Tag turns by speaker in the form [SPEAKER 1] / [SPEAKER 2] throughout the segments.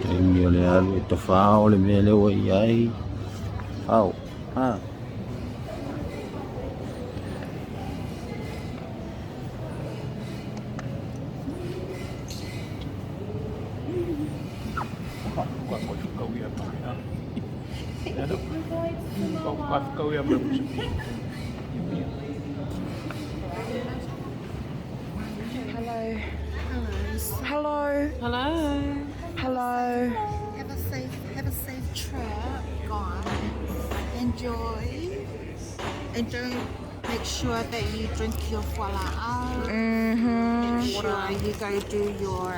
[SPEAKER 1] Taimi o le alu e tafao le mea lea ua i ai. Au, ha.
[SPEAKER 2] Hello. Hello.
[SPEAKER 3] Hello.
[SPEAKER 2] Hello.
[SPEAKER 4] Have a safe, have a safe trip, guys. Enjoy, and don't make sure that you drink your fuala'au. Make sure you go do your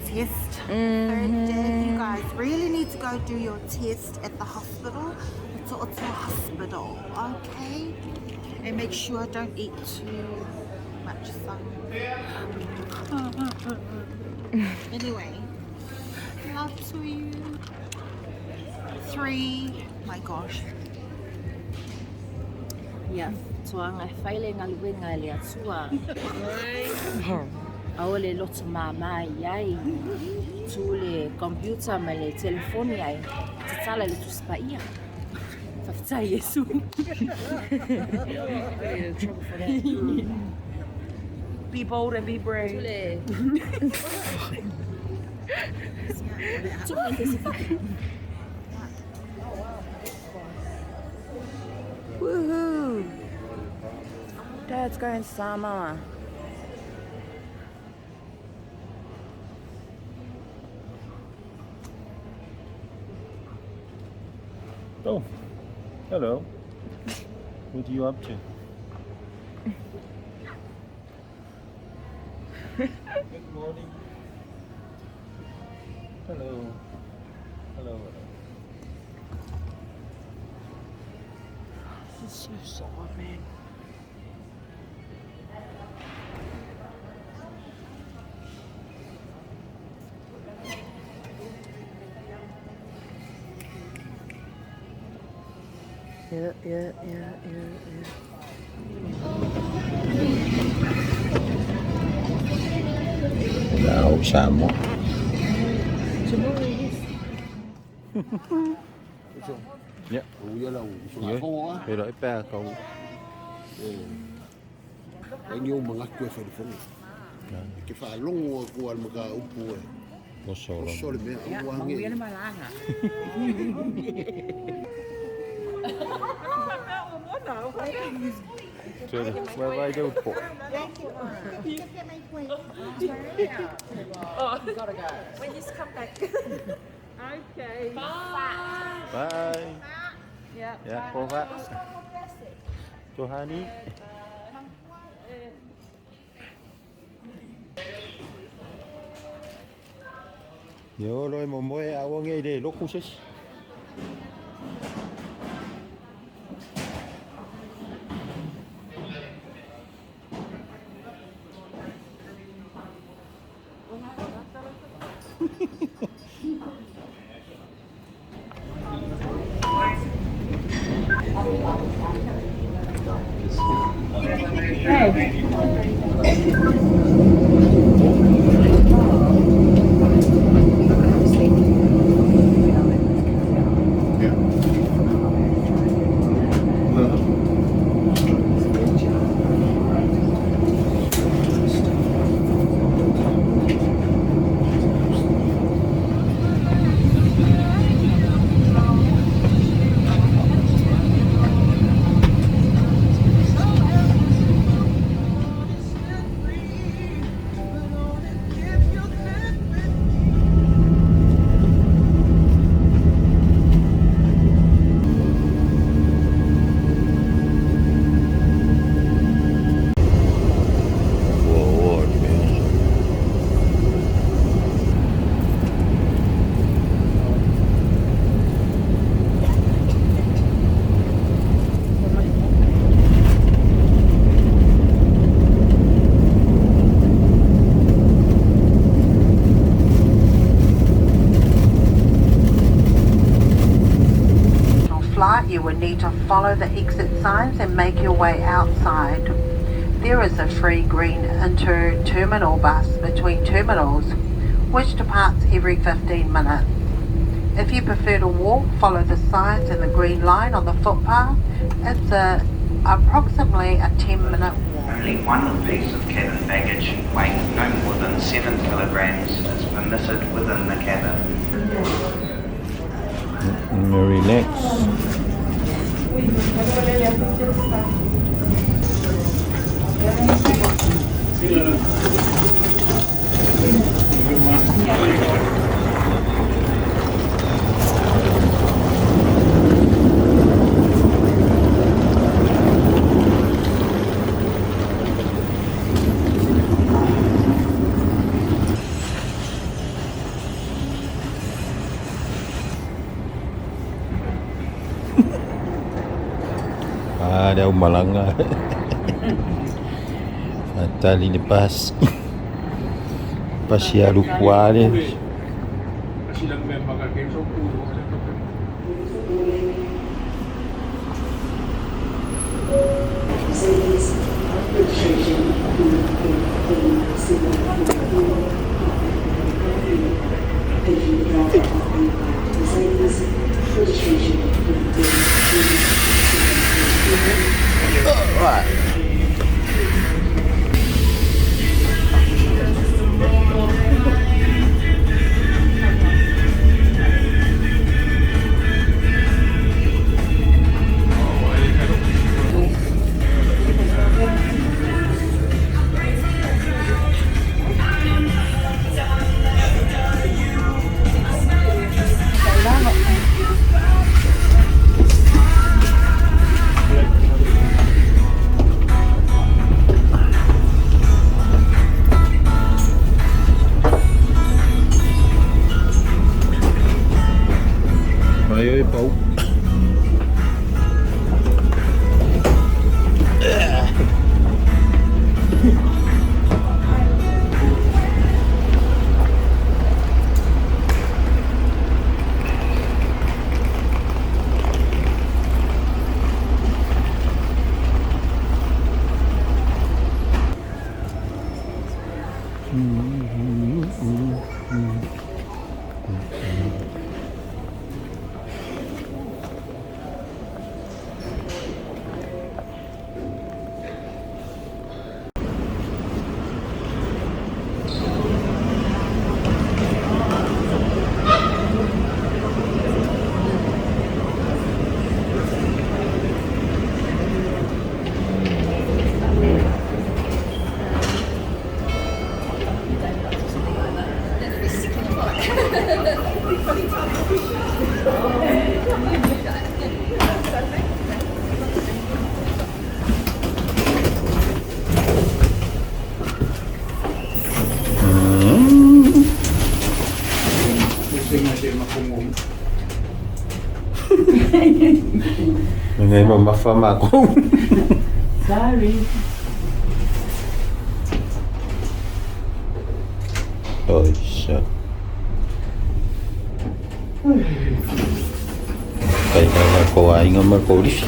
[SPEAKER 4] test. Third day, you guys really need to go do your test at the hospital. It's a hospital, okay? And make sure don't eat too much sun. Anyway, love to you. Three, my gosh.
[SPEAKER 3] Ia, tuaga e fai le galuega e le Atua. Aua le loto māmā i ai. Tu le computer ma le telefoni ai. Tatala le Tusi Paia. Faafetai Iesu.
[SPEAKER 2] Be bold and be brave.
[SPEAKER 3] Tu le... Tu le Pasifika.
[SPEAKER 2] Woohoo! Dad's going Samoa.
[SPEAKER 1] Oh, hello. What are you up to? Good morning. Hello. Hello. Hello.
[SPEAKER 2] This is so soft, man. Yeah.
[SPEAKER 1] Lau Samoa. Yeah. E roi pē kau.
[SPEAKER 5] E ni o manatu e whare E ke whaalongo a kua al maka upu e.
[SPEAKER 1] O solo.
[SPEAKER 5] Sole mea, au wange.
[SPEAKER 1] Tēnā, where vai te upo?
[SPEAKER 3] When you come back.
[SPEAKER 1] Okay. Bye.
[SPEAKER 3] Yeah.
[SPEAKER 1] Yeah, kova. Tohani. Yo loi mo moe a wange i le loku sesi.
[SPEAKER 6] flight, you will need to follow the exit signs and make your way outside. There is a free green inter-terminal bus between terminals, which departs every 15 minutes. If you prefer to walk, follow the signs and the green line on the footpath. It's approximately a 10-minute walk.
[SPEAKER 7] Only one piece of cabin baggage weighing no more than 7 kilograms is permitted within the cabin.
[SPEAKER 1] Relax. Ada umalanga. Fatali le pas. Pasi alu kuale. Ayo pau. Ngai mamafa mako.
[SPEAKER 2] Sorry.
[SPEAKER 1] Oi, siya. Kaya nga ko ay nga makulis.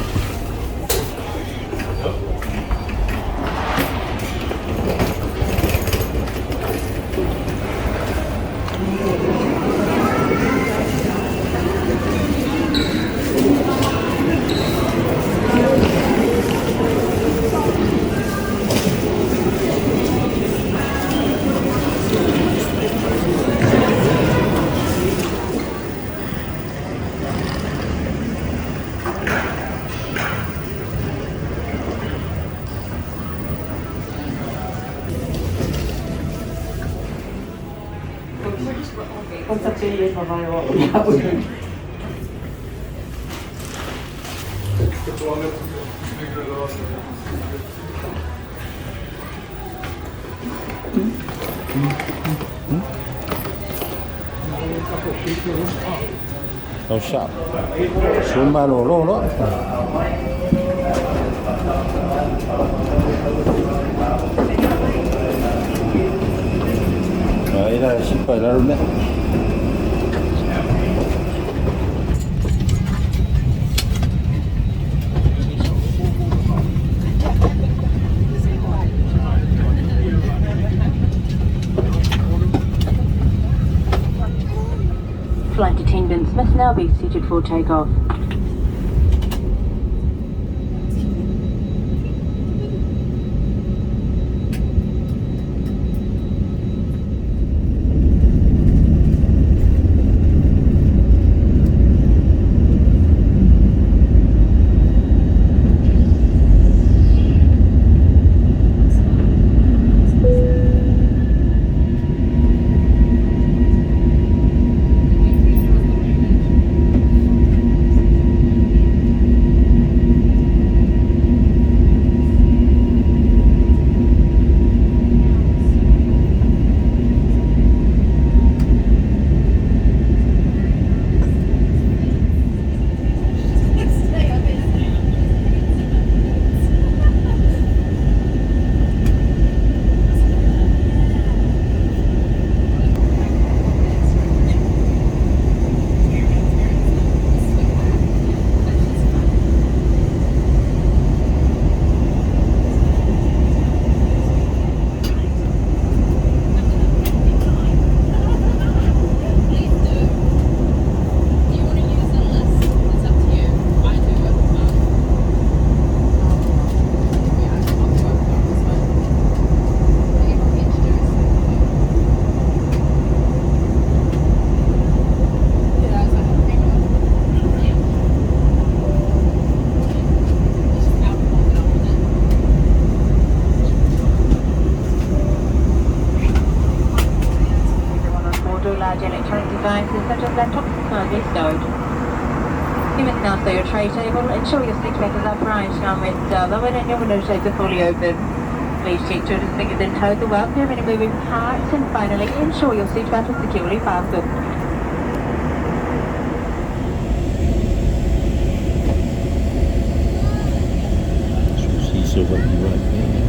[SPEAKER 1] Au sa. Suma lo lo lo. Aí la sipa la luna.
[SPEAKER 8] now be seated for takeoff. Everyone on board all large electronic devices such as laptops is currently stowed. You must now stow your tray table, ensure your seat back is upright, armrests are lowered and your window shades are fully open. Please check children's fingers and toes are welcome any moving parts and finally ensure your seatbelt is securely fastened.
[SPEAKER 1] So see Savaii right there.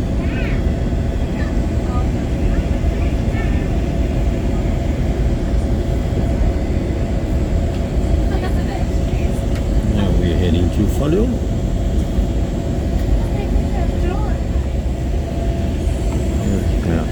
[SPEAKER 1] Now we're heading to Faleolo. Yeah.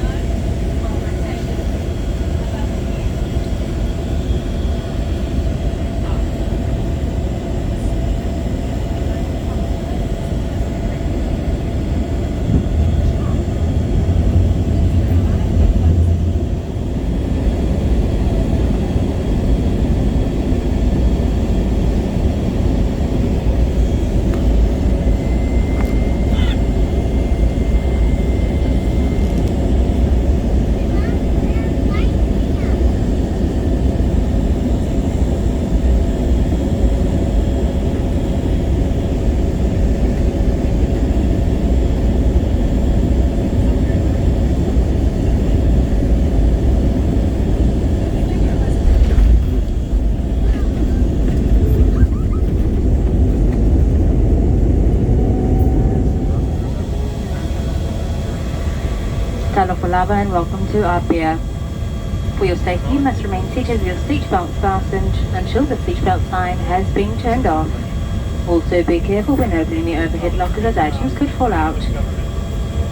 [SPEAKER 8] Talofa and welcome to Apia. For your safety, you must remain seated with your seatbelt fastened until the seatbelt sign has been turned off. Also be careful when opening the overhead lockers as items could fall out.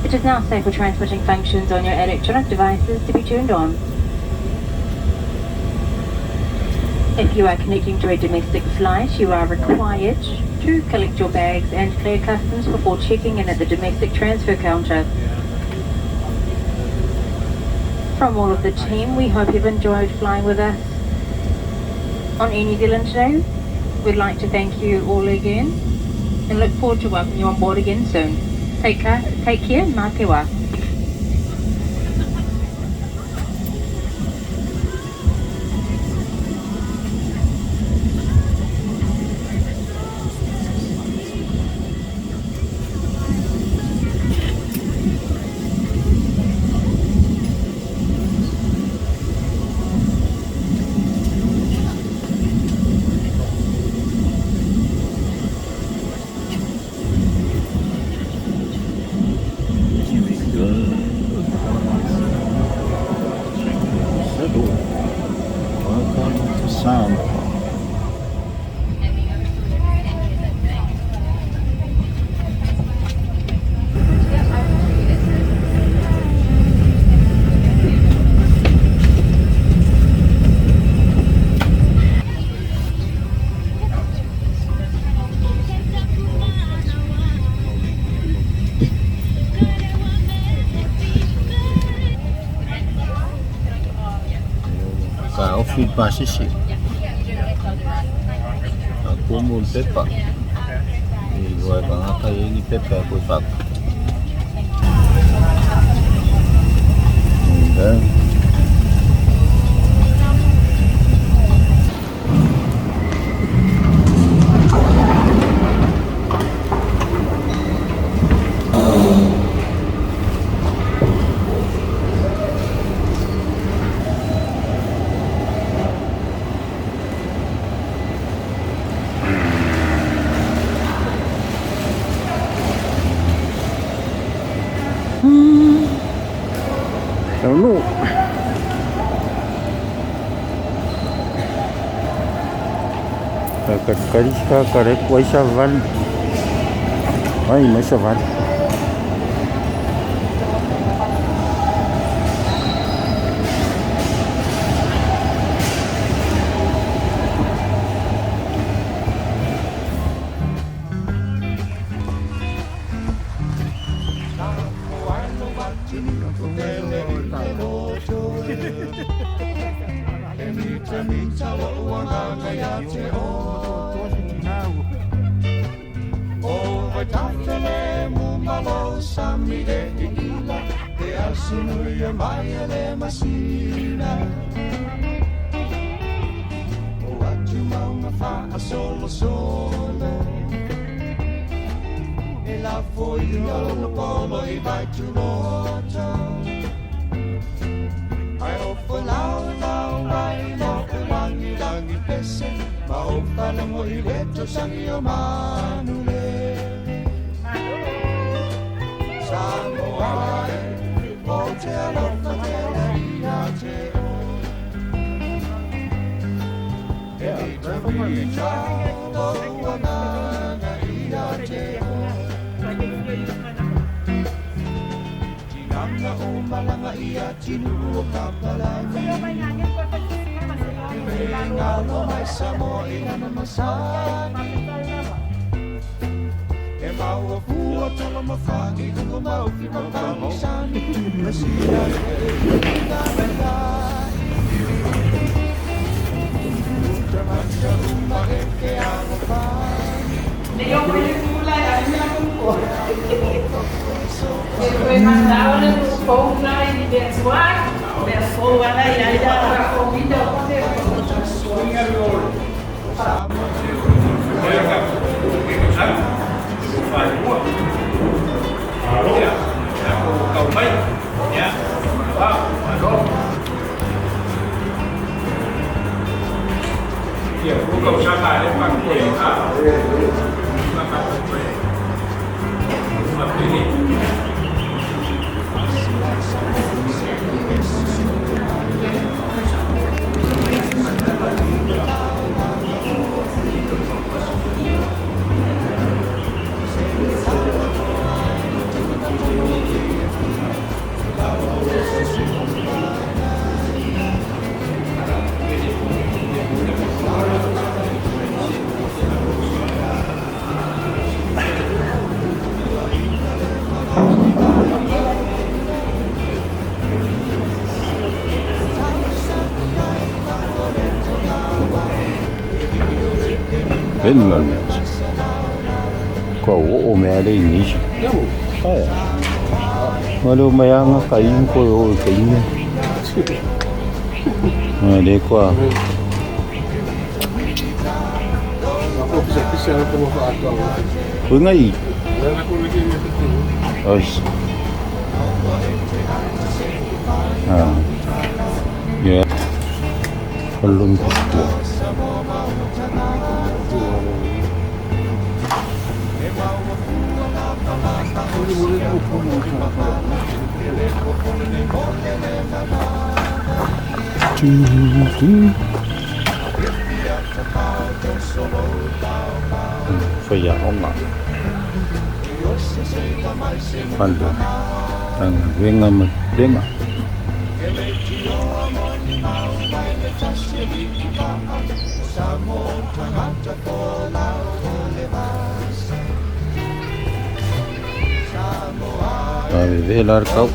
[SPEAKER 8] It is now safe for transporting functions on your electronic devices to be turned on. If you are connecting to a domestic flight, you are required to collect your bags and clear customs before checking in at the domestic transfer counter. From all of the team, we hope you've enjoyed flying with us on Air New Zealand today. We'd like to thank you all again and look forward to welcoming you on board again soon. Take care, take care, mā te wā.
[SPEAKER 1] Here we afi i le pasese. A tumu le pepa. E iloa e tagata e i ai ni pepa e toe faapu. Taunuu. Takalikali kakaleku ai savali. Ai mai savali. Venu al mea. Kua oo mea le Inisi. Aia. Ma leo mai anga ka inu koe o ka inu. Ma le kua. Koe ngai. Oi. Ah. Yeah. Falun kustua. Faiaoga fale Matagaluega ma le Pulega. Vavevela le kau.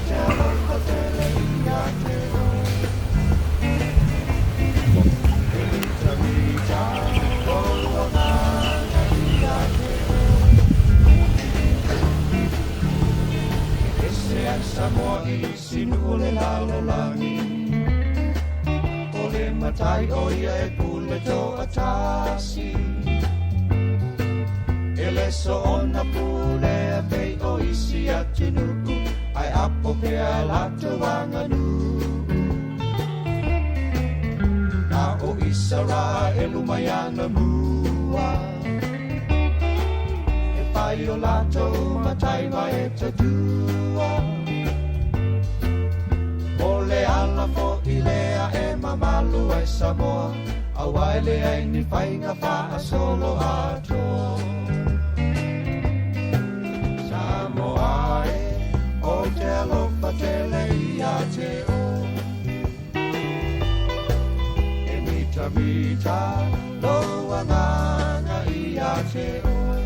[SPEAKER 9] matai o ia e pule toʻatasi. E le soona pulea pei o isi atunuu, ae apo pea latou aganuu. Na o Isaraelu mai anamua, e fai o latou matai ma e tautua. O le ala foʻi lea e mamalu ai Samoa, auā e leai ni faiga faasoloatoa. Samoa e, ou te alofa tele ia te oe. E mitamita lou agaga ia te oe.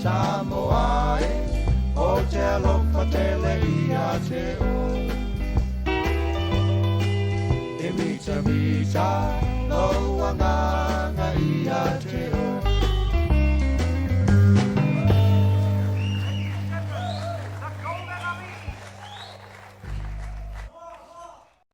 [SPEAKER 9] Samoa e, ou te alofa tele ia te oe. E mitamita lou agaga ia te oe.